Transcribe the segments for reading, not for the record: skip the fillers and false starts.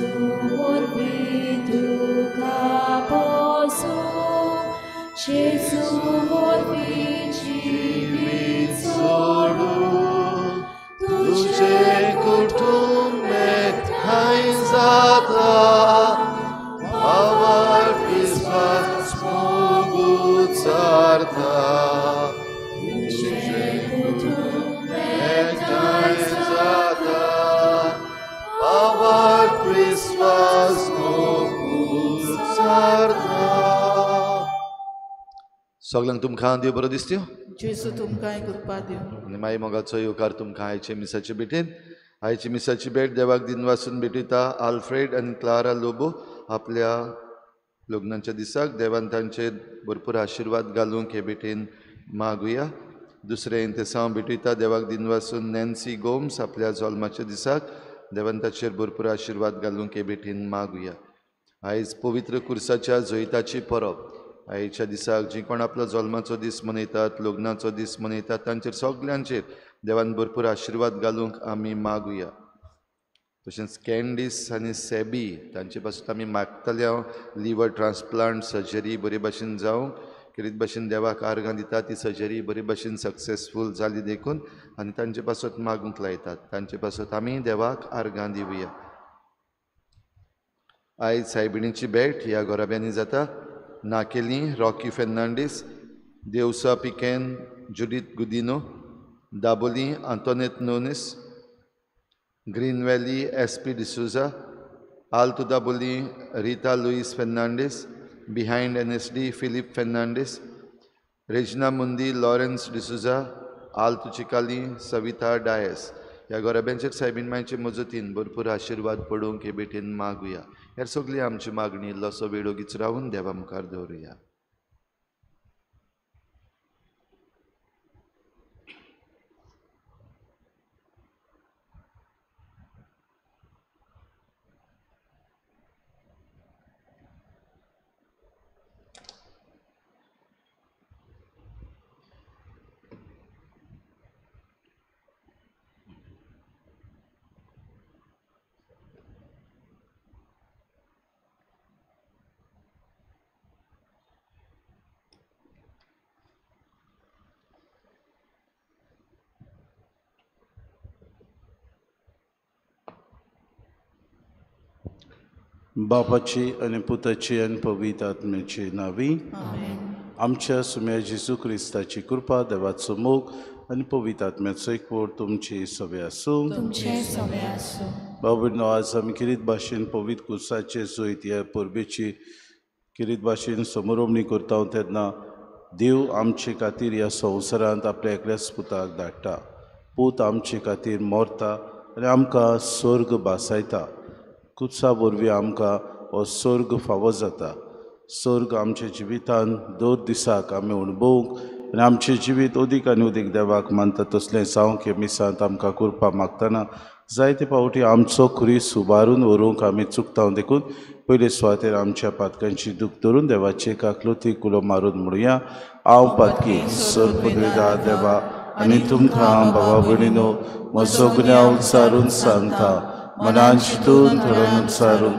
जेजू वरवीं तुका पोसूं, जेजू वरवीं जिवीत सोडूं, तुजें कुटुंब एकठांय जाता, भावार्थ विस्वास मोग उचारता, तुजें कुटुंब एकठांय जाता, भावार्थ विस्वास मोग उचारता. सगळ्यांक तुमकां देव बरो दिसत्यो जेजू तुमकां कृपा दिवं. आनी माई मोगाचो येवकार तुमकां आयचे मिसाचे भेटेन. आयची मिसाची भेट देवाक दिनवासून भेटयता आल्फ्रेड आनी क्लारा लोबो आपल्या लग्नाच्या दिसाक. देवान तांचेर भरपूर आशिर्वाद घालूंक हे भेटेन मागुया. दुसरें इंतेसांव भेटयता देवाक दिनवासून नॅन्सी गोम्स आपल्या जल्माच्या दिसाक. देवान ताचेर भरपूर आशिर्वाद घालूंक हे भेटेन मागुया. आयज पवित्र कुर्साच्या जैताची परब. आयच्या दिसाक जी कोण आपलो जल्माचो दीस मनयतात, लग्नाचो दीस मनयतात, तांचेर सगल्यांचेर देवान भरपूर आशिर्वाद घालूंक आमी मागुया. तशेंच कॅन्डीस आनी सेबी तांचे पासून आमी मागतले हांव लिवर ट्रान्सप्लांट सर्जरी बरे भाशेन जावंक, खेरीत भाशेन देवाक आर्गां दिता ती सर्जरी बरे भाशेन सक्सेसफूल जाली देखून, आनी तांचे पासत मागूंक लायतात, तांचे पासत आमी देवाक आर्गां दिवया. आयज सायबिणीची भेट ह्या घराब्यांनी जाता. नाकेली रॉकी फेर्नांडीस, देवसा पिकेन Judith Godinho, Dabolim Antoinette Nunes, Green Valley S P D'Souza, Alto Dabolim Rita Luis Fernandes, behind N S D Philip Fernandes, Regina Mundi Lawrence D'Souza, Alto Chicalim Savita Dias. ह्या घराब्यांचेर सायबीण मांयचे मजतीन भरपूर आशिर्वाद पडूंक हे भेटेन मागुया. ह्या सगळी आमची मागणी इल्लोसो वेळ ओगीच रावून देवा मुखार दवरुया. बापाची आनी पुताची आनी पवित्र आत्म्याची नावी. आमच्या सुम्या जेजू क्रिस्ताची कृपा, देवाचो मोग आनी पवित्र आत्म्याचो एकवट तुमची सवे आसूं. बाबा, आज आमी किरीत भाशेन पवित्र कुर्साचे जैत ह्या परबेची किरीत भाशेन समरोमणी करता तेन्ना देव आमचे खातीर ह्या संवसारांत आपल्या एकल्याच पुताक धाडटा. पूत आमचे खातीर मरता आनी आमकां स्वर्ग भासायता. कुर्सा वरवीं आमकां हो स्वर्ग फावो जाता. स्वर्ग आमच्या जिवितान दर दिसाक आमी अणभवूंक आनी आमचें जिवीत अदीक आनी अदीक देवाक मानता तसलें जावंक हे मिसांत आमकां कृपा मागतना जायते फावटी आमचो क्रिस्त उबारून व्हरूंक आमी चुकता. देखून पयले सुवातेर आमच्या पातकांची दूख धरून देवाचे काकलुती कुलो मारून म्हणुया, हांव पातकी सर्व देवा आनी तुमकां बाबा भयणीनो म्हजो गुन्यांव उच्चारून सांगता. मनान चिंतून थोडून उच्चारून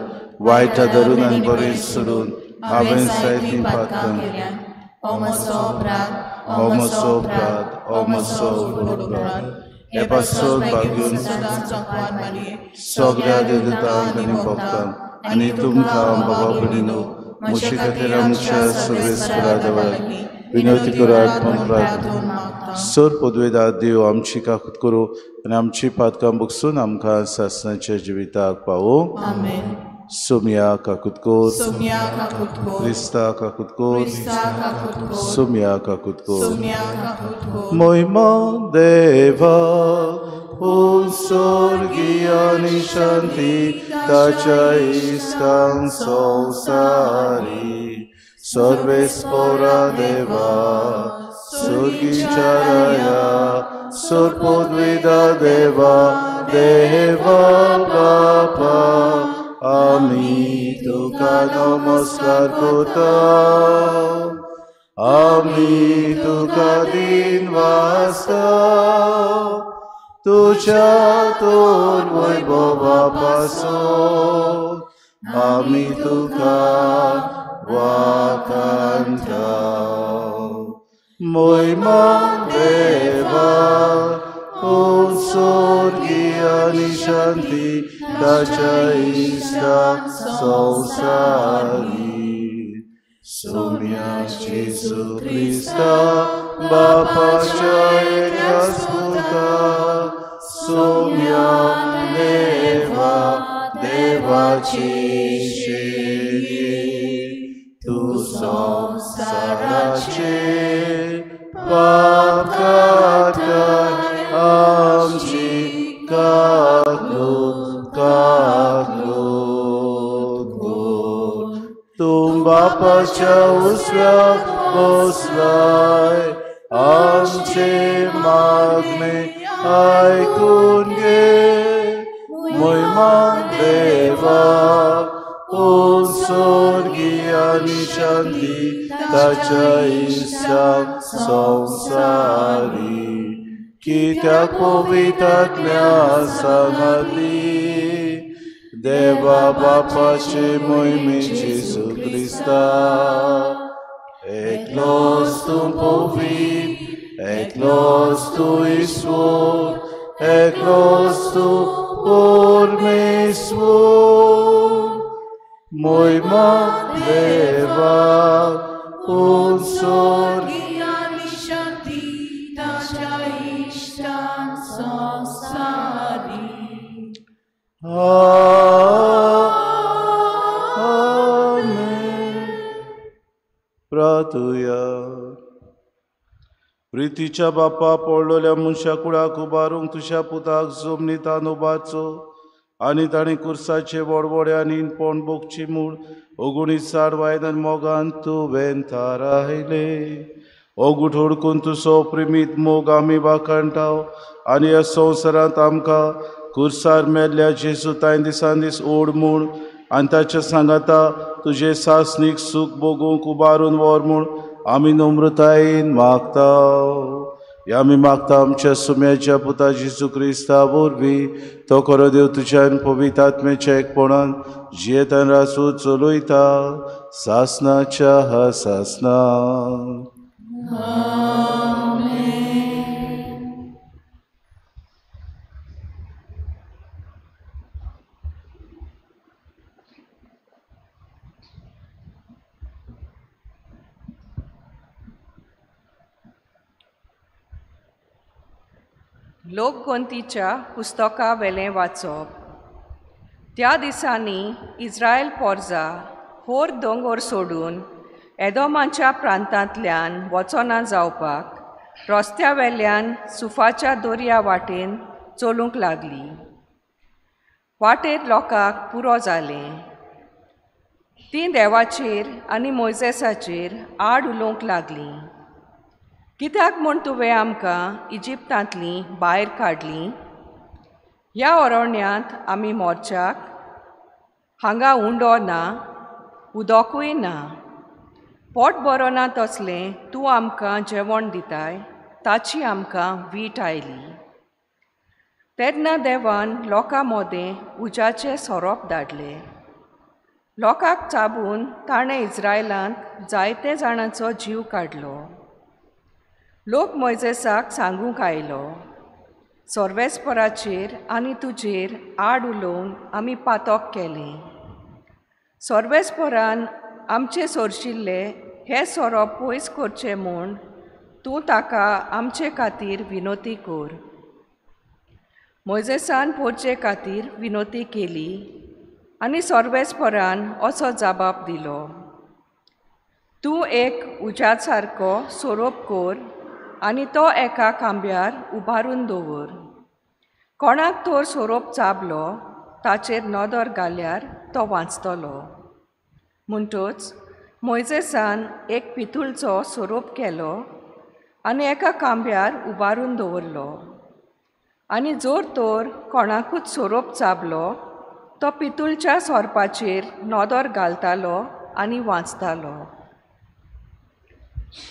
वायट धरून आनी बरें सोडून हांवें जायतीं पातकां केल्यांत. हो म्हजो अपराध, हो म्हजो अपराध, हो म्हजो व्हड अपराध. हे पासत भाग्यून सगळ्या देवतांक आनी भक्तांक आनी तुमकां बाबा भयणीनो म्हजे खातीर आमच्या सर्वेस्परा देवाक विनवती करात म्हूण प्रार्थना. सर पदवेदार देव आमची काकूत करूं आनी आमची पातकां बगसून आमकां सासणाच्या जिविताक पावोवं. सोम्या काकूत कोर, क्रिस्ता काकूत कोर, सोम्या काकूत कोर. महिमा देवा उत्सर्गी आनी शांती ताच्या इश्टांक संवसारी. सर्वेस्परा देवा स्वर्गीच्या राया सर्वपदवेदा देवा देवा बापा आमी तुका नमस्कार करता, आमी तुका दिनवासता, तुज्या तोर वैभवा पासून आमी तुका वाखाणटा. मोहिमा देवा स्वर्गी आनी शांती ताच्या इश्टा संवसारी. सोम्या जेजू क्रिस्ता बापाच्या एकल्याच पुता सोम्या देवा देवाची शेरी तूं संवसाराचे पाप काडटाय आमची काकूत काकूत कर. तूं बापाच्या उजव्याक बसलाय आमचे मागणे आयकून घे. मोहिमा देवा स्वर्गी आनी शांती ताच्या इश्टाक संवसारी. कित्याक पवित्रात्म्या सांगाती देवा बापाचे मोहिमे जेजू क्रिस्ता. एकलोच तूं पवित्र, एकलोच तूं ईश्वर, एकलोच तूं परमेश्वर. मोहिमा देवा स्वर्गी आनी शांती ताच्या इश्टान संवसारी. आमेन. प्रार्थुया. प्रितीच्या बापा पडलेल्या मनशा कुळाक उबारूंक तुज्या पुताक जमनींत उबारचो आनी ताणें कुर्साचे वडवडे आनी पोण भोगची म्हूण ओगुणीत साड वायदान मोगान तुवें थारायले. ओगूट हुडकून तुजो प्रेमीत मोग आमी वाखाणटा आनी ह्या संवसारांत आमकां कुर्सार मेल्ल्या जेजू तांय दिसान दीस ओड म्हूण आनी ताच्या सांगाता तुजें सासणीक सूख भोगूंक उबारून व्हर म्हूण आमी नम्रतायेन मागता. ह्या आमी मागता आमच्या सुम्याच्या पुता जेजू क्रिस्ता वरवीं. तो खरो देव तुज्या आनी पवित्र आत्म्याच्या एकपणान जियेतान रासू चलयता सासनाच्या सासना. लोकगोंतीच्या पुस्तका वेलें वाचप. त्या दिसांनी इस्रायल पोरजा होर दोंगोर सोडून एदोमाच्या प्रांतांतल्यान वचना जावपाक रस्त्या वेल्यान सुफाच्या दर्या वाटेन चलूंक लागली. वाटेर लोकांक पुरो जालें. तीं देवाचेर आनी मोयजेसाचेर आड उलोवंक लागलीं. कित्याक म्हूण तुवें आमकां इजिप्तांतलीं भायर काडलीं? ह्या अरण्यांत आमी मोर्चाक हांगा उंडो ना, उदकूय ना. पोट बरो ना तसलें तूं आमकां जेवण दिताय ताची आमकां वीट आयली. तेन्ना देवान लोकां मोदें उज्याचे सोरोप धाडले. लोकांक चाबून ताणें इस्रायलांत जायते जाणांचो जीव काडलो. लोक मोयजेसाक सांगूंक आयलो, सर्वेस्पराचेर आनी तुजेर आड उलोवन आमी पातक केलें. सर्वेस्परान आमचे सोरशिल्ले हे सोरोप पयस करचे म्हूण तूं ताका आमचे खातीर विनोती कर. मोयजेसान पोरचे खातीर विनोती केली आनी सर्वेस्परान असो जबाब दिलो, तूं एक उज्या सारको सोरोप कर आनी तो एका खांब्यार उबारून दवर. कोणाक तर सोरोप चाबलो ताचेर नदर घाल्यार तो वांचतलो. म्हणटच मोयजेसान एक पितूळचो सोरोप केलो आनी एका खांब्यार उबारून दवरलो. आनी जर तर कोणाकूच सोरोप चाबलो तो पितूळच्या सोरपाचेर नदर घालतालो आनी वांचतालो.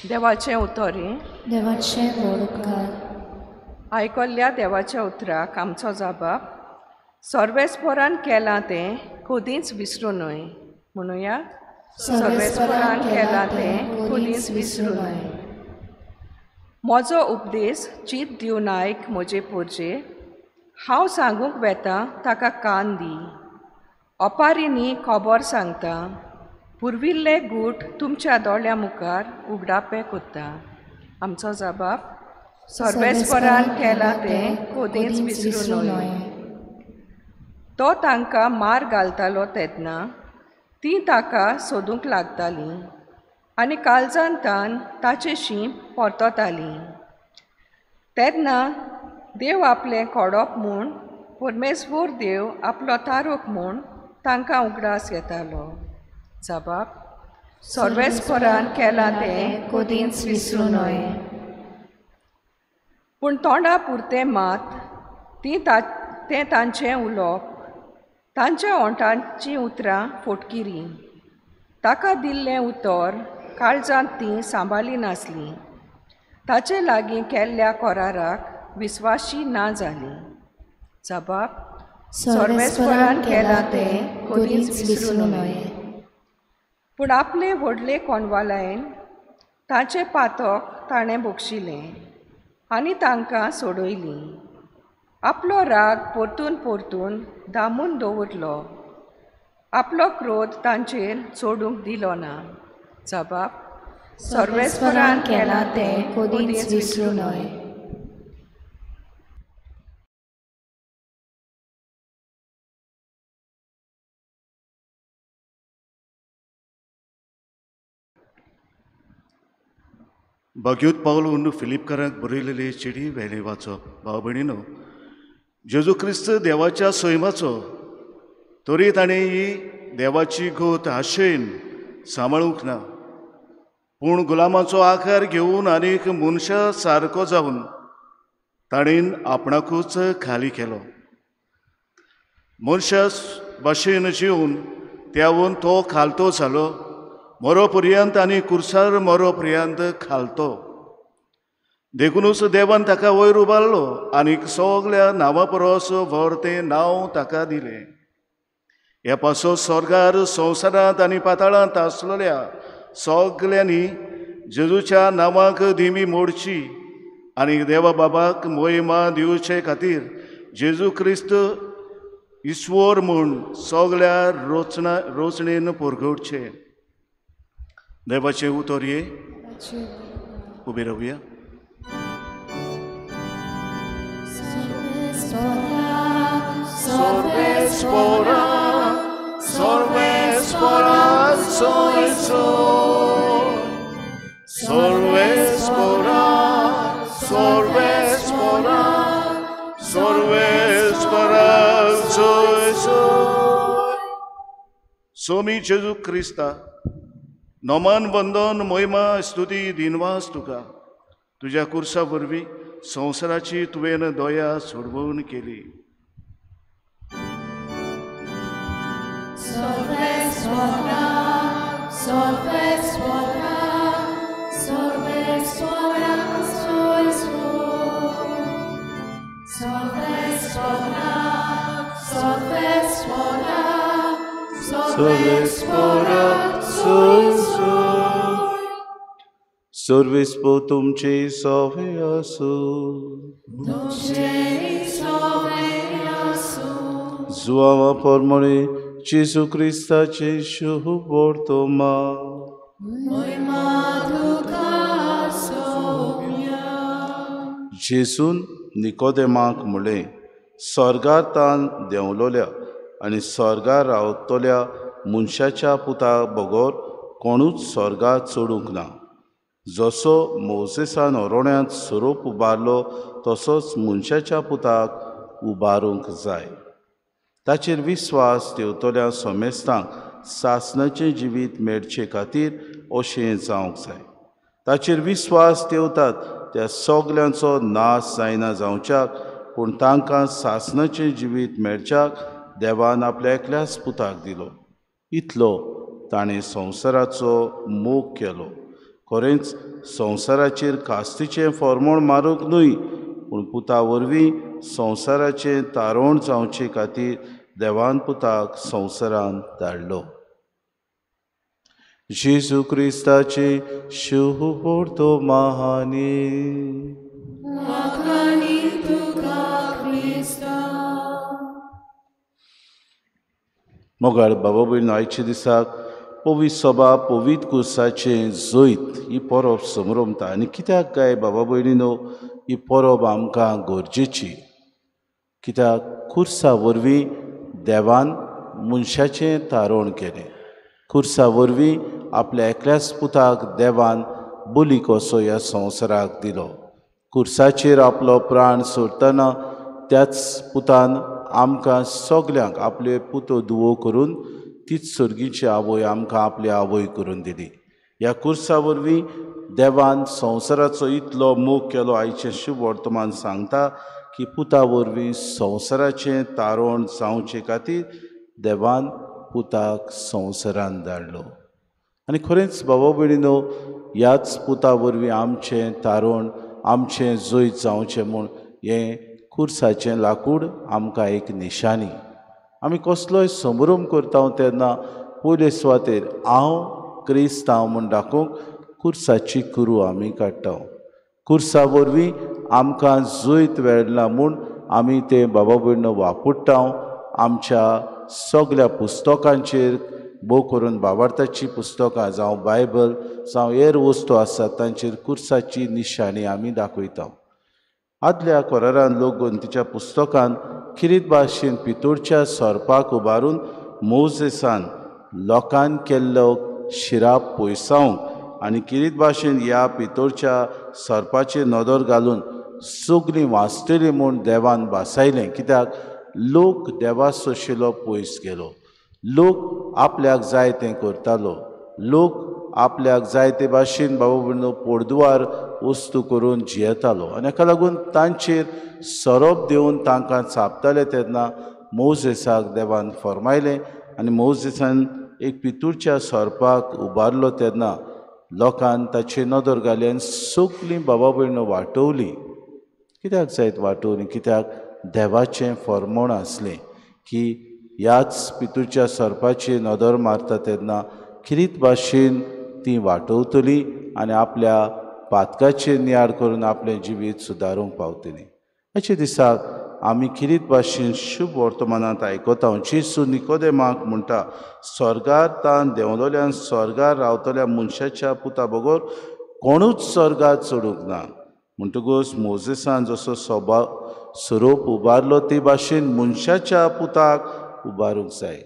देवाचें उतर हें. देवाचें व्हड उपकार. आयकल्ल्या देवाच्या उतराक आमचो जबाब. सर्वेस्परान केलां तें कदींच विसरूं न्हय. म्हणुया, सर्वेस्परान केलां तें कदींच विसरूं न्हय. म्हजो उपदेश चीत दिवन आयक म्हजे पोरजे, हांव सांगूंक वेता ताका कान दी. ओपारींनी खबर सांगता, पुर्विल्ले गूट तुमच्या दोळ्या मुखार उगडापें कोत्ता. आमचो जबाब, सर्वेस्परान केलां तें कदींच विसरूं न्हय. तो तांकां मार घालतालो तेन्ना तीं ताका सोदूंक लागतालीं आनी काळजान तान ताचेशी परततालीं. तेन्ना देव आपलें कोडप म्हूण, परमेश्वर देव आपलो तारोक म्हूण तांकां उगडास येतालो. जबाब, सर्वेस्परान केलां तें कदींच विसरूं न्हय. पूण तोंडा पुरतें मात तीं तें तांचें उलोवप, तांच्या ओंठांचीं उतरां फोटकिरीं. ताका दिल्लें उतर काळजांत तीं सांबाळी नासलीं. ताचे लागीं केल्ल्या कराराक विस्वाशी ना जालीं. जबाब, सर्वेस्परान केलां तें कदींच विसरूं न्हय. पूण आपले व्हडले कोनवालायन ताचें पातक ताणें बक्षिलें आनी तांकां सोडयलीं. आपलो राग परतून परतून दामून दवरलो, आपलो क्रोध तांचेर चडूंक दिलो ना. जबाब, सर्वेस्परान केलां तें कदींच विसरूं न्हय. भाग्योत पावलून फिलिपकारांक बरयलेले चिटी वेले वाचप. भाव भयणीनो, जेजू क्रिस्त देवाच्या सैमाचो, तरी ताणें ही देवाची गोत आशेन सांबाळूंक ना, पूण गुलामाचो आकार घेवन आनीक मनशा सारको जावन ताणें आपणाकूच खाली केलो. मनशा भाशेन जिवन त्यावन तो खालतो जालो, मरो पर्यंत आनी कुर्सार मरो पर्यंत खालतो. देखुनूच देवान ताका वयर उबारलो आनीक सगल्या नांवा परस व्हड तें नांव ताका दिलें. ह्या पासो स्वर्गार, संवसारांत आनी पाताळांत आसलेल्या सगल्यांनी जेजूच्या नांवाक दिमी मोडची आनी देवा बाबाक मोहिमा दिवचे खातीर जेजू क्रिस्त ईश्वर म्हूण सगल्या रोचणेन परगटचें. देवाचें उतर ये उबे रावया. सर्वेस्परा सर्वेस्परा सर्वेस्परा सर्वेस्परा सर्वेस्परा सोमी जेजू क्रिस्ता नमन वंदन महिमा स्तुती दिनवास तुका. तुज्या कुर्सा वरवीं संवसाराची तुवें दया सोडवण केली. Sorvespora, sorvespora, sorvespora, sorvespora, sorvespora, sorvespora, सर्वेस्पो तुमचे सवे आसू. जुआवा परमळे जेजू क्रिस्ताचे शुभ वर्तमान. जेजून निकोदेमाक म्हळें, स्वर्गार तान देंवलोल्या आनी स्वर्गार रावतल्या मनशाच्या पुता बगर कोणूच स्वर्गार चडूंक ना. जसो मोजेसान ओरोण्यांत सोरोप उबारलो तसोच मनशाच्या पुताक उबारूंक जाय. ताचेर विस्वास ठेवतल्या समेस्तांक सासणाचें जिवीत मेळचे खातीर अशें जावंक जाय. ताचेर विस्वास ठेवतात त्या सगल्यांचो नाश जायना जावच्याक, पूण तांकां सासणाचें जिवीत मेळच्याक देवान आपल्या एकल्याच पुताक दिलो. इतलो ताणें संवसाराचो मोग केलो. खरेंच संवसाराचेर कास्तीचें फॉर्मोण मारूंक न्हय, पूण पुता वरवीं संवसाराचें तारोण जावचे खातीर देवान पुताक संवसारांत धाडलो. जेजू क्रिस्ताचे शुभ वर्तमानी. मोगाळ बाबा भयण, आयच्या दिसाक पवित्र सभा पवित्र कुर्साचें जैत ही परब समरमता. आनी कित्याक काय बाबा भयणीनो ही परब आमकां गरजेची? कित्याक कुर्सा वरवीं देवान मनशाचें तारण केलें. कुर्सा वरवीं आपल्या एकल्याच पुताक देवान बली कसो ह्या संवसाराक दिलो. कुर्साचेर आपलो प्राण सोडटना त्याच पुतान आमकां सगल्यांक आपले पुतो दुवो करून तीच सर्गीची आवय आमकां आपली आवय करून दिली. ह्या कुर्सा वरवीं देवान संवसाराचो इतलो मोग केलो. आयचें शुभ वर्तमान सांगता की पुता वरवीं संवसाराचें तारण जावचे खातीर देवान पुताक संवसारान धाडलो. आनी खरेंच बाबा भयणीनो, ह्याच पुता वरवीं आमचें तारण आमचें जैत जावचें म्हूण हें कुर्साचें लाकूड आमकां एक निशानी. आमी कसलोय समरंभ करता तेन्ना पयले सुवातेर हांव क्रिस्तांव म्हूण दाखोवंक कुर्साची कुरू आमी काडटा. कुर्सा वरवीं आमकां जैत मेळना म्हूण आमी तें बाबा भयणीनो वापरता. आमच्या सगल्या पुस्तकांचेर भोव करून बाबार्थाचीं पुस्तकां जावं बायबल जावं हेर वस्तू आसात तांचेर कुर्साची निशाणी आमी दाखयता. आदल्या कोरारान लोकगंतीच्या पुस्तकान खिरीत भाशेन पितूळच्या सोरपाक उबारून मोजेसान लोकान केल्लो शिराप पयसावंक आनी किरीत भाशेन ह्या पितूळच्या सोरपाचेर नदर घालून सगळीं वाचतलीं म्हूण देवान भासायलें. कित्याक लोक देवा सोशिलो पयस गेलो. लोक आपल्याक जाय तें करतालो. लोक आपल्याक जाय ते भाशेन बाबा भयणीनो पोरदुवार वस्तू करून जियेतालो आनी हाका लागून तांचेर सोरोप दिवन तांकां चाबताले. तेन्ना मोजेसाक देवान फर्मायलें आनी मोजेसान एक पितूळच्या सोरपाक उबारलो. तेन्ना लोकान ताचेर नदर घाली आनी सगळीं बाबा भयणीनो वाटोवली. कित्याक जायत वाटोवली? कित्याक देवाचें फर्मोण आसलें की ह्याच पितूळच्या सोरपाचेर नदर मारता तेन्ना खिरीत भाशेन ती वाटोवतली आनी आपल्या पातकाचेर नियाळ करून आपलें जिवीत सुदारूंक पावतली. अशे दिसाक आमी खिरीत भाशेन शुभ वर्तमानांत आयकता. जेजू निकोदेमाक म्हणटा, स्वर्गार तान देंवलोल्यान स्वर्गार रावतल्या मनशाच्या पुता बगर कोणूच स्वर्गार चडूंक ना. म्हणटकूच मोजेसान जसो सोरोप उबारलो ते भाशेन मनशाच्या पुताक उबारूंक जाय.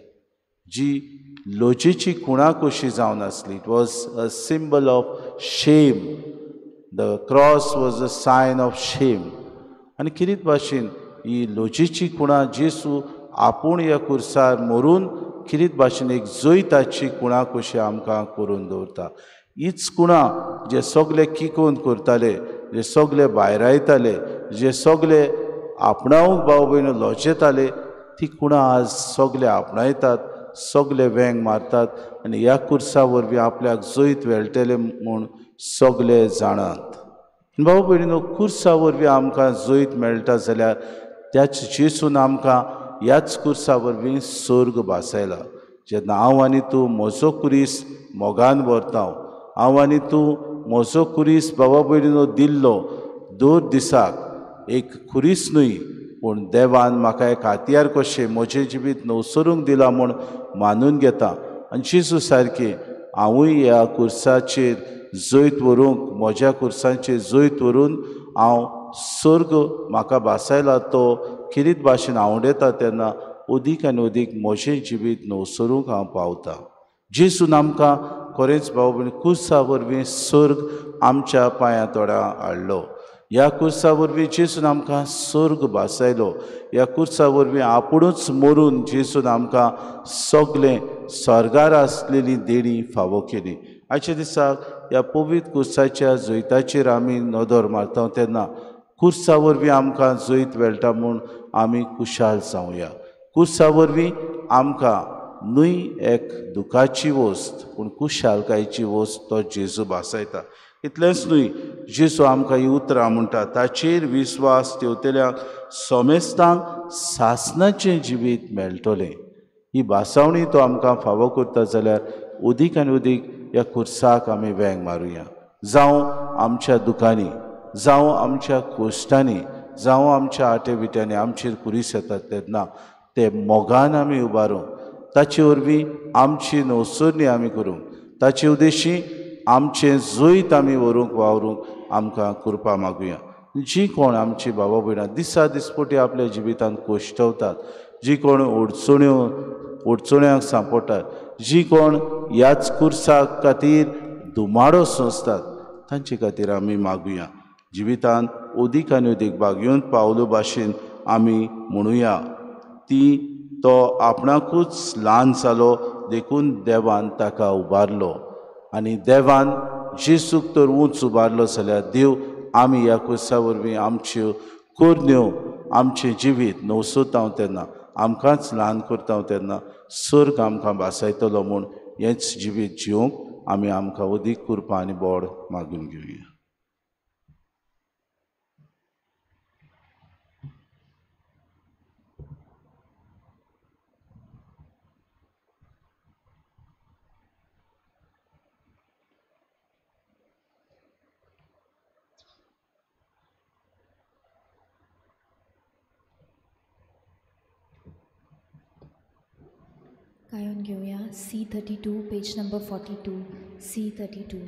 जी लोजेची खुणा कशी जावन आसली, it was a symbol of shame. The cross was a sign of shame. आनी किरीत भाशेन ही लोजेची खुणा जेजू आपूण ह्या कुर्सार मरून किरीत भाशेन एक जैताची खुणा कशी आमकां करून दवरता. हीच खुणा जे सगळे किकोन करताले, जे सगळे भायरायताले, जे सगळे आपणावंक भाव भयण लजेताले, ती खुणा आज सगळे आपणायतात, सगळे वेंग मारतात आनी ह्या कुर्सा वरवीं आपल्याक जैत मेळटलें म्हूण सगळे जाणात. भाव भयणीनो, कुर्सा वरवीं आमकां जैत मेळटा जाल्यार त्याच जेजून आमकां ह्याच कुर्सा वरवीं स्वर्ग भासायला. जेन्ना हांव आनी तूं म्हजो कुरीस मोगान व्हरता, हांव आनी तूं म्हजो कुरीस बाबा भयणीनो दिल्लो दर दिसाक एक कुरीस न्हय पूण देवान म्हाका एक हातयार कशें म्हजें जिवीत नवसरूंक दिलां म्हूण मानून घेता. आनी जेजू सारकें हांवूय ह्या कुर्साचेर जैत व्हरूंक, म्हज्या कुर्साचेर जैत व्हरून हांव स्वर्ग म्हाका भासायला तो खिरीत भाशेन आवडटा तेन्ना अदीक आनी अदीक म्हजें जिवीत नवसरूंक हांव पावता. जेजून आमकां खरेंच भाव भयण कुर्सा वरवीं स्वर्ग आमच्या पांयां तोडा हाडलो. ह्या कुर्सा वरवीं जेजून आमकां स्वर्ग भासायलो. ह्या कुर्सा वरवीं आपुणूच मरून जेजून आमकां सगळें स्वर्गार आसलेली देणी फावो केली. आयच्या दिसाक ह्या पवित्र कुर्साच्या जैताचेर आमी नदर मारता तेन्ना कुर्सा वरवीं आमकां जैत मेळटा म्हूण आमी खुशाल जावया. कुर्सा वरवीं आमकां न्हय एक दुखाची वस्त पूण खुशालकायेची वस्त तो जेजू भासायता. इतलेंच न्हय, जेजू आमकां ही उतरां म्हणटा, ताचेर विस्वास ठेवतल्यांक समेस्तांक सासणाचें जिवीत मेळटलें. ही भासावणी तो आमकां फावो करता जाल्यार उदीक आनी उदीक ह्या खुर्साक आमी वेंग मारुया. जावं आमच्या दुकांनी, जावं आमच्या कोश्टांनी, जावं आमच्या आटे विट्यांनी आमचेर कुरीस येतात तेन्ना ते मोगान आमी उबारूंक, ताचे वरवीं आमची नवसरणी आमी करूंक, ताचे उद्देशी आमचें जैत आमी व्हरूंक वावरूंक आमकां कृपा मागुया. जी कोण आमची बाबा भयणां दिसा दिसपटी आपल्या जिवितांत कोश्टवतात, जी कोण अडचण्यांक सांपडटात, जी कोण ह्याच कुर्सा खातीर धुमाडो सोंसतात, तांचे खातीर आमी मागुया. जिवितांत अदीक आनी अदीक भागयेवन पावलो भाशेन आमी म्हणुया, ती तो आपणाकूच ल्हान जालो देखून देवान ताका उबारलो. आनी देवान जेजूक तर उंच उबारलो जाल्यार देव आमी ह्या कुर्सा वरवीं आमच्यो करण्यो, आमचें जिवीत नवसोता तेन्ना, आमकांच ल्हान करता तेन्ना सर्ग आमकां भासायतलो म्हूण हेंच जिवीत जिवंक आमी आमकां अदीक कृपा आनी बोड मागून घेवया. गायन घेवया C32 page number 42 C32.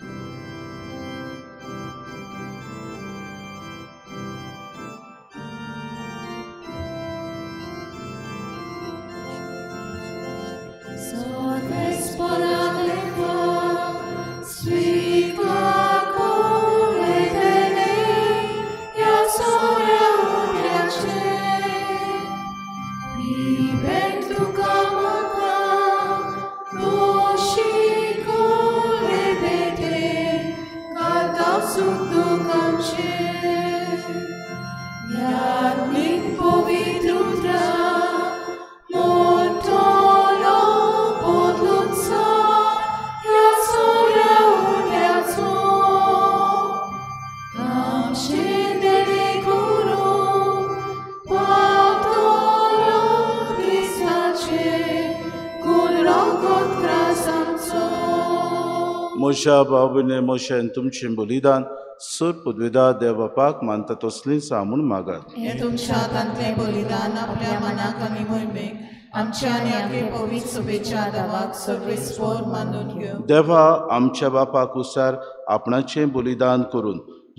मोशा बाबूने मोशान तुमचें बलिदान सुर पदवेदा देव बापाक मानता तसलीं म्हूण मागात. हें तुमच्या हातांतलें बलिदान आपल्या मनाक आनी मोहिमेक आमच्या आनी आमगे पवित्र शुभेच्छा देवाक सर्वेस्पोर मानून घेवं. देवा आमच्या बापाक उसार आपणाचें बलिदान करून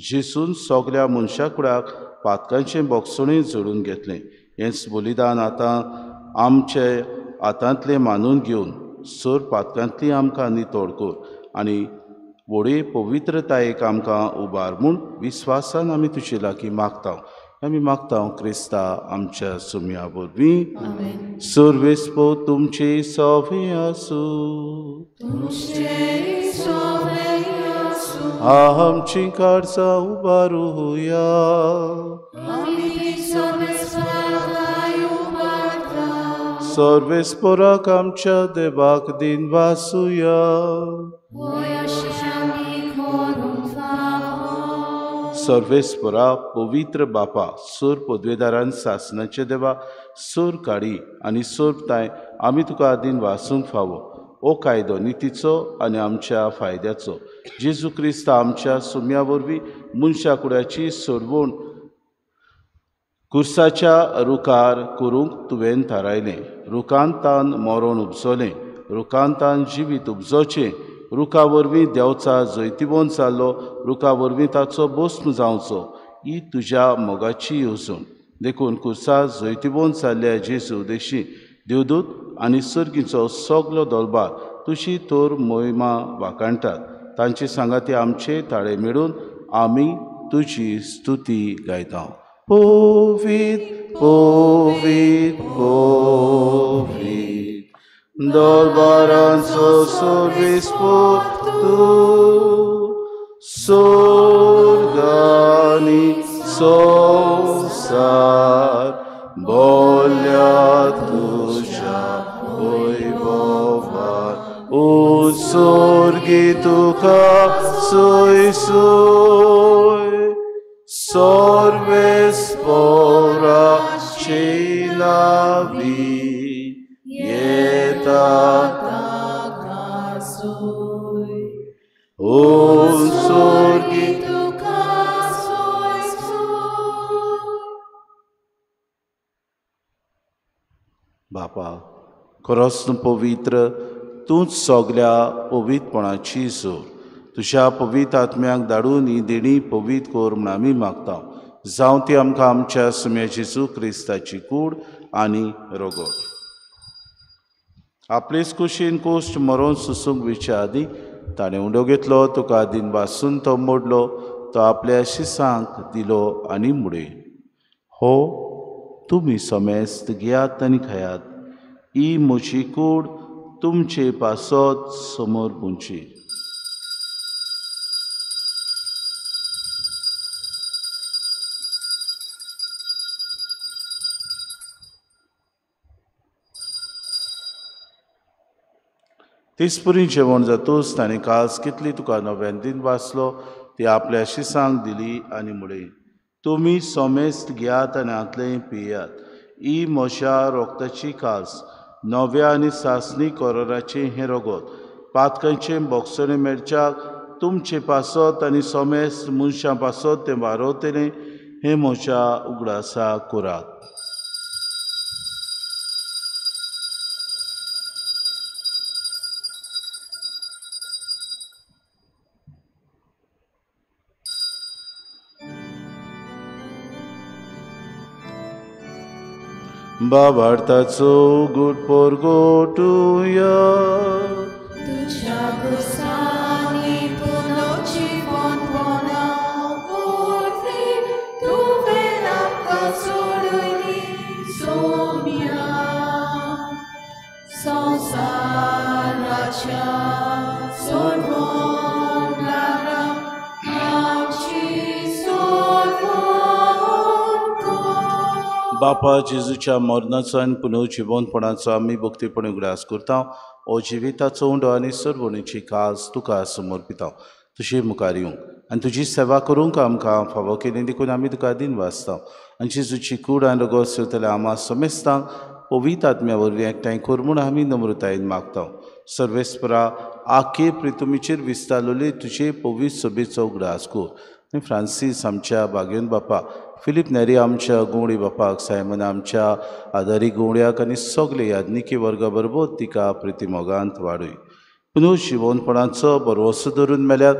जेजून सगल्या मनशा कुडाक पातकांचें बोगसणें जोडून घेतलें. हेंच बलिदान आतां आमचे हातांतलें मानून घेवन सोर पातकांतली आमकां नितळ कर आनी व्हडे पवित्रतायेक आमकां उबार म्हूण विस्वासान आमी तुजे लागीं मागता. आमी मागता क्रिस्ता आमच्या सुमया वरवीं. सर्वेस्पो तुमचे सवे आसूं. आमची काळजां उबारुया. सर्वेस्पोराक आमच्या देवाक दिन वासुया. सर्वेस्पोरा पवित्र बापा सोर पदवेदारान सासनाचे देवा सोर काडी आनी सोर ताय आमी तुका दिन वासूंक फावो. ओ कायदो नितीचो आनी आमच्या फायद्याचो जेजू क्रिस्त आमच्या सुम्या वरवीं मनशा कुड्याची सोडवण कुर्साच्या रुखार करूंक तुवें थारायलें. रुखांतान मरण उपजलें, रुखांतान जिवीत उपजोचें. रुखा वरवीं देंवचा जैतिवंत जालो, रुखा वरवीं ताचो भस्म जावचो. ही तुज्या मोगाची येवजण. देखून कुर्सा जैतिवंत जाल्ल्या जेजू देशी देवदूत आनी सर्गीचो सगलो दलबार तुजी तर मोहिमा वाखाणटात. तांचे सांगाती आमचे ताळे मेळून आमी तुजी स्तुती गायता. पवित्र पवित्र पवित्र दरबारांचो सर्वेस्पोर तूं स्वर्ग आनी संवसार बोल्या तुज्या वैभवान. ओ स्वर्गी तुका सोयसो सर्वेस्पोराची नावी येता ताका सोय ओ स्वर्गी तुका सोय सोय. बापा खरोच तूं पवित्र, तूंच सगल्या पवित्रपणाची जोर. तुज्या पवित्र आत्म्याक धाडून ही देणी पवित्र कर म्हूण आमी मागता. जावं ती आमकां आमच्या सुम्या जेजू क्रिस्ताची कूड आनी रगत. आपलेच कुशीन कोश्ट मरोन सुसूंक विच्या आदीं ताणें उंडो घेतलो, तुका दिन वासून तो मोडलो, तो आपल्या शिसांक दिलो आनी मुडे, हो तुमी समेस्त घेयात आनी खायात, ही म्हजी कूड तुमचे पासत समोर पुंची. तेचपरी जेवण जातूच ताणें कास कितली तुका नव्यान दिन वाचलो ती आपल्या शिसांक दिली आनी म्हळें, तुमी समेस्त घेयात आनी हांतलें पियात, ही म्हज्या रोगताची कास, नव्या आनी सासणी कोरोराचें हें रगत, पातकांचें बोगसणें मेळच्याक तुमचे पासत आनी समेस्त मनशां पासत तें वारवतलें, हें म्हज्या उगडासा करात. बाबार्थाचो गुड पोरगोटुया तुज्या कुसांनी पुनर्जिवनपणा वरवीं तुवें आमकां सोडयली सोम्या संवसाराच्या सोडवणारा आमची सोडवण कर. बापा जेजूच्या मरणाचो आनी पुनर्जिवनपणाचो आमी भक्तीपणी उगडास करता. ओ जिविताचो उंडो आनी सरवणीची कास तुका समर्पिता. तुजे मुखार येवंक आनी तुजी सेवा करूंक आमकां फावो केली देखून आमी तुका दिन वाचता. आनी जेजूची कूड आनी रगत सेवतल्या आमा समेस्तांक पवित्र आत्म्या वरवीं एकठांय कर म्हूण आमी नम्रतायेन मागता. सर्वेस्परा आखे प्रितुमीचेर विस्तारलेली तुजे पवित्र सभेचो उगडास कर. आनी फ्रांसीस आमच्या बागेवन बापा, फिलीप नेरी आमच्या गुवडी बापाक, सायमन आमच्या आदारी गुवड्याक आनी सगळे याज्ञिकी वर्गा बरोबर तिका प्रितीमोगांत वाडय. पुनर्जिवनपणाचो भरवंसो धरून मेल्यात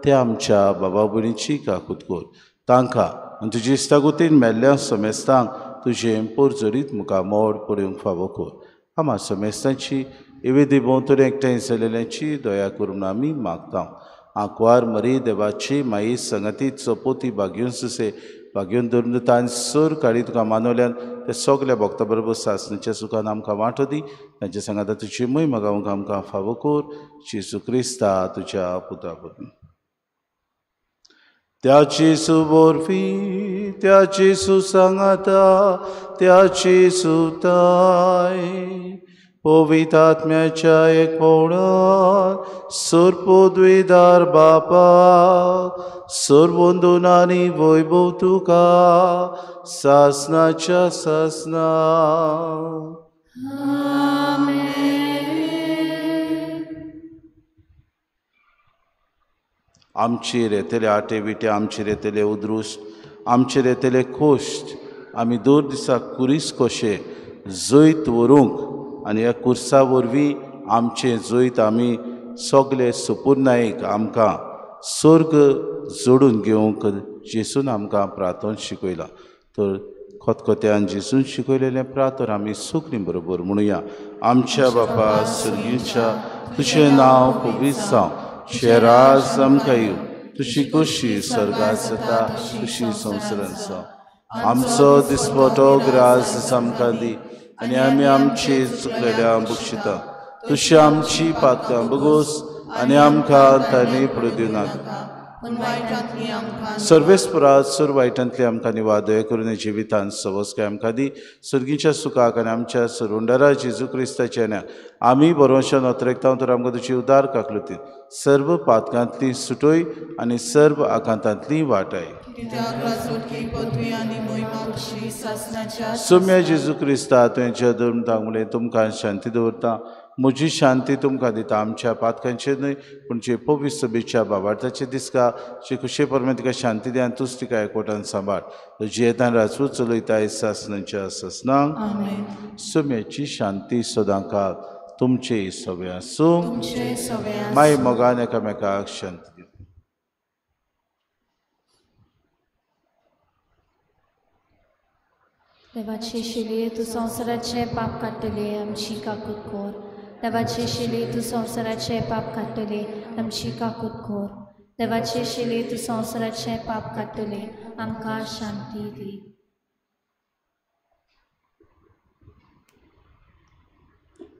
ते आमच्या बाबा भयणीची काकूत कर. तांकां आनी तुजी इश्टागतीन मेल्ल्या समेस्तांक तुजें पोरजोरीत मुखामोड पळोवंक फावो कर. आमा समेस्तांची एवेदी भोंवतणी एकठांय जाल्ल्याची दया करून आमी मागता. आंकवार मरी देवाची माई संगतीत चपोती बागेवन सुसे बागेवन धरून तान सर काळी तुका मानवल्यान ते सगल्या भक्ता बरोबर सासणीच्या सुखान आमकां वांटो दी. तांच्या सांगाता तुजी मोहीम गावंक आमकां फावो कर. जेजू क्रिस्ता तुज्या पुता वरवीं. त्या जेजू वरवीं, त्या जेजू सांगाता, त्या जेजूताय पवित्र आत्म्याच्या एकपणान सर्वद्विदार बापा सर्वंदून आनी वैभव तुका सासनाच्या सासना. आमचेर येतले आटे विटे, आमचेर येतले उद्रुश्ट, आमचेर येतले कोश्ट, आमी दर दिसा कुरीस कशे जैत व्हरूंक आनी ह्या कुर्सा वरवीं आमचें जैत आमी सगळे सुपुर्नायक आमकां सर्ग जोडून घेवंक जेजून आमकां प्रार्थन शिकयलां. तर खतखत्यान जेजून शिकयलेलें प्रार्थन आमी सगळीं बरोबर म्हणुया. आमच्या बापा सर्गीच्या, तुजें नांव पवित्र जावं, तुजें राज आमकां येवं, तुजी खोशी सर्गांत जाता तशी संवसारांत जावं. आमचो दिसपटो ग्रास आमकां दी आनी आमी आमची चुकलेल्या बक्षिता, तशी आमची पातकां बगोस आनी आमकां तांणी पडूं दिवनाका, पूण वायटांतली आमकां सर्वेस्परा सर वायटांतली आमकां निवार दया करून जिवितान सवस्काय आमकां दी सर्गीच्या सुखाक आनी आमच्या सरुंडरा जेजू क्रिस्ताच्या न्या आमी बरोवच्या नोत्रेकता तर आमकां तुजी उदार काकलुतीन सर्व पातकांतली सुटोय आनी सर्व आकांतांतली वाटाय. सोम्या जेजू क्रिस्ता तुवें धर्म दांगले तुमकां शांती दवरता म्हजी शांती तुमकां दिता आमच्या पातकांचेर न्हय पूण जे पवित्र सभेच्या बाबार्थाचे दिसका जे खुशे परमे तिका शांती दी आनी तूच तिका एकवटान सांबाळ जियेतान राजपूत चलयता सासनाच्या ससनांक. सोम्याची शांती सदांकाळ तुमचे सगळे आसूं. माय मोगान एकामेकाक शांती दिवं. देवाचे शिले तूं संवसाराचे पाप काडटले आमची काकूत कोर. देवाचे शिले तूं संवसाराचे पाप काडटले आमची काकूत कोर. देवाचे शिले तूं संवसाराचे पाप काडटले आमकां शांती दी.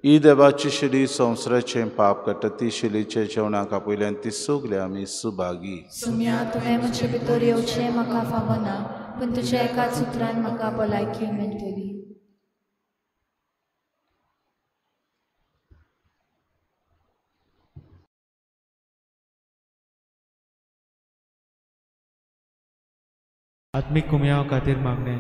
ही देवाची शिली संवसाराचें पाप काडटा ती शिलीच्या जेवणाक आपयल्यान ती सगळे आमी सुभागी. सुम्या तुवें म्हजे भितर येवचें म्हाका फावना पूण तुज्या एकाच उतरान म्हाका भलायकी मेळटली. आत्मीक कुमयाव खातीर मागणें.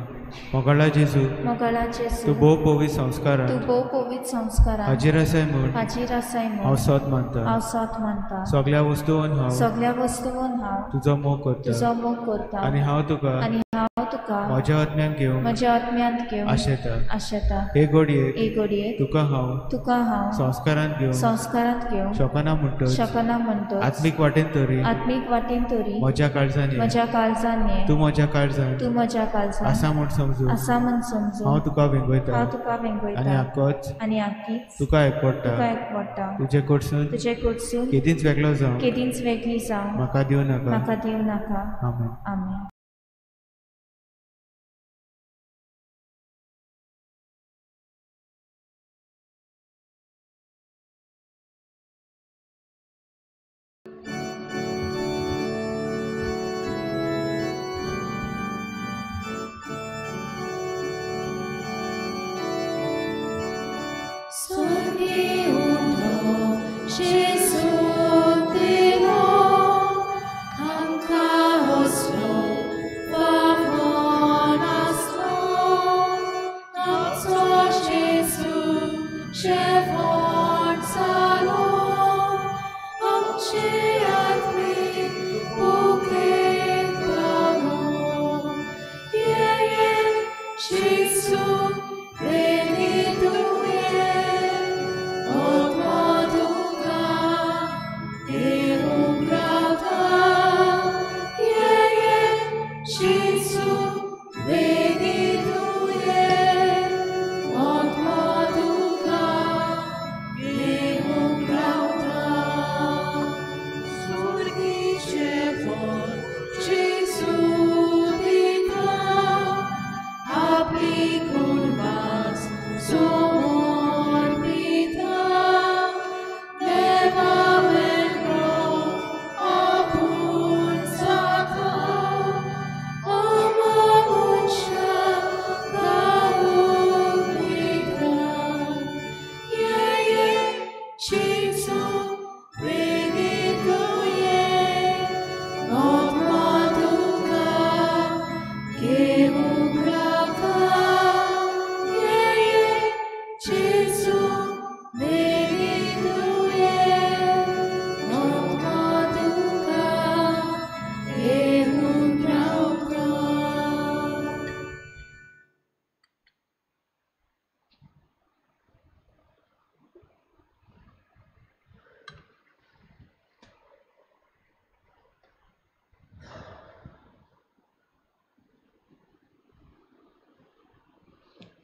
मोगाळा जेजू, मोगाळा जेजू, तूं भोव पवित्र संस्कारान, तूं भोव पवित्र संस्कारान हाजीर आसाय म्हूण, हाजीर आसाय म्हूण हांव सत मानता, हांव सत मानता. सगळ्या वस्तून हांव, सगळ्या वस्तून हांव तुजो मोग करता, तुजो मोग करता आनी हांव तुका, आनी हांव तुका म्हज्या आत्म्यान घेवंक, म्हज्या आत्म्यांत घेवंक आशेता, आशेता. हे घडयेक, हे घडयेक तुका हांव, तुका हांव संस्कारांत घेवंक, संस्कारांत घेवंक शकना म्हणटच, शकना म्हणटच आत्मीक वाटेन तरी, आत्मीक वाटेन तरी म्हज्या काळजान ये, म्हज्या काळजान ये, तूं म्हज्या काळजान, तूं म्हज्या काळजान आसा म्हूण समजून, आसा म्हूण समजून हांव तुका वेंगयता, हांव तुका वेंगयता आनी आकोच, आनी आकीच तुका एकवडटा, तुका एकवडटा. तुजे कडसून, तुजे कडसून केदींच वेगळो जावं, केदींच वेगळी जावं म्हाका दिवं नाका, म्हाका दिवं नाका. आमेन. आमेन.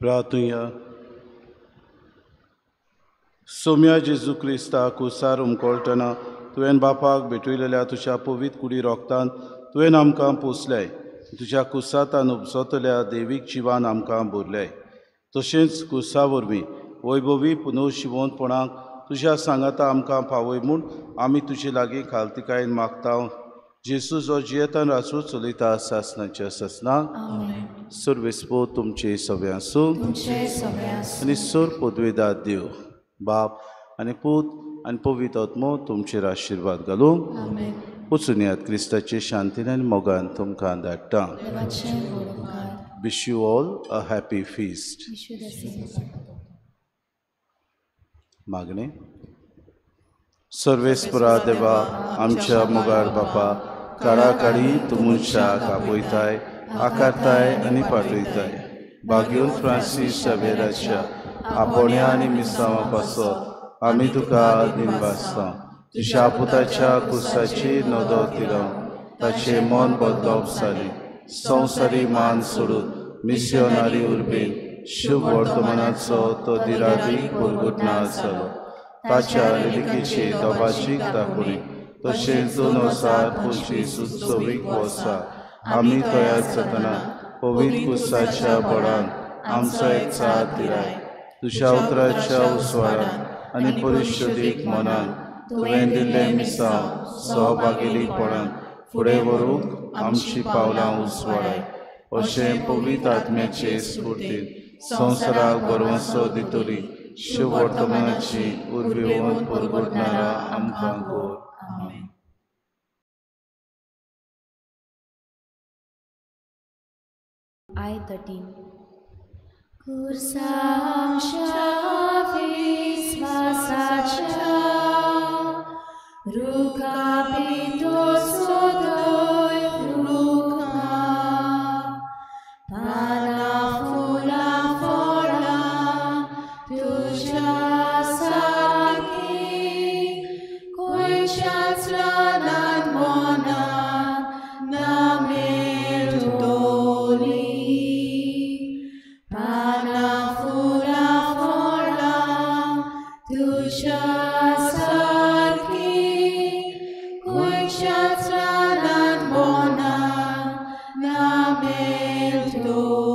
प्रार्थुया. सोम्या जेजू क्रिस्ता कुसार उमकोळटना तुवें बापाक भेटयलेल्या तुज्या पवित्र कुडी रोगतान तुवें आमकां पोसल्याय, तुज्या कुसातान उपजतल्या देवीक जिवान आमकां भरल्याय. तशेंच कुसा वरवीं वैभवी पुनर्शिवोनपणाक तुज्या सांगाता आमकां पावय म्हूण आमी तुजे लागीं खालतिकायेन मागता. जेजू जो जियेतान राजू चलयता सासनाच्या सासनाक. सर्वेस्पो तुमचे सगळे आसूं आनी सोर पदवेदार देव बाप आनी पूत आनी पवित्र आत्मो तुमचेर आशिर्वाद घालूं. वचून यात क्रिस्ताचे शांतीन आनी मोगान तुमकां धाडटा. Wish you all a happy feast. मागणें. सर्वेस्परा देवा आमच्या मोगाळ बापा, काळाकाळी तूं मनशाक आपयताय, आकारताय आनी पाठयताय. बागेवन फ्रांसीस शावेराच्या आपोवण्या आनी मिसांवा पासत आमी तुका दिनवासता. तुज्या पुताच्या कुसाची नदर तिरावन ताचें मन बदलप जालें. संवसारी मान सोडून मिसियोनारी उर्बेन शुभ वर्तमानाचो तो दिरादीक पुरगुटना जालो. ताच्या रिलिकेचे दबाजीक दाखोवणी तशेंच 2025 उत्सवीक वर्सा आमी तयार जातना पवित्र कुसाच्या बळान आमचो एकचार दिराय. तुज्या उतराच्या उस्वारान आनी परिशुद्धीक मनान तुवें दिल्लें मिसांव सहभागीपणान फुडें व्हरूंक आमची पावलां उजवाडाय. अशें पवित्र आत्म्याचे स्फूर्तीन संवसाराक बरवंसो दितली शुभ वर्तमानाची उर्बेवन पुरगुटणारा आमकां कर. I 13. कुर्साच्या विस्वासाच्या रुखापितो सोदोय रुखा पाना फुला फळा तुझ्या सारकी खंयच्याच रानान मनान ना मेळटली. पाना फुला फळा तुझ्या सारकी खंयच्याच रानान मनान ना मेळटली.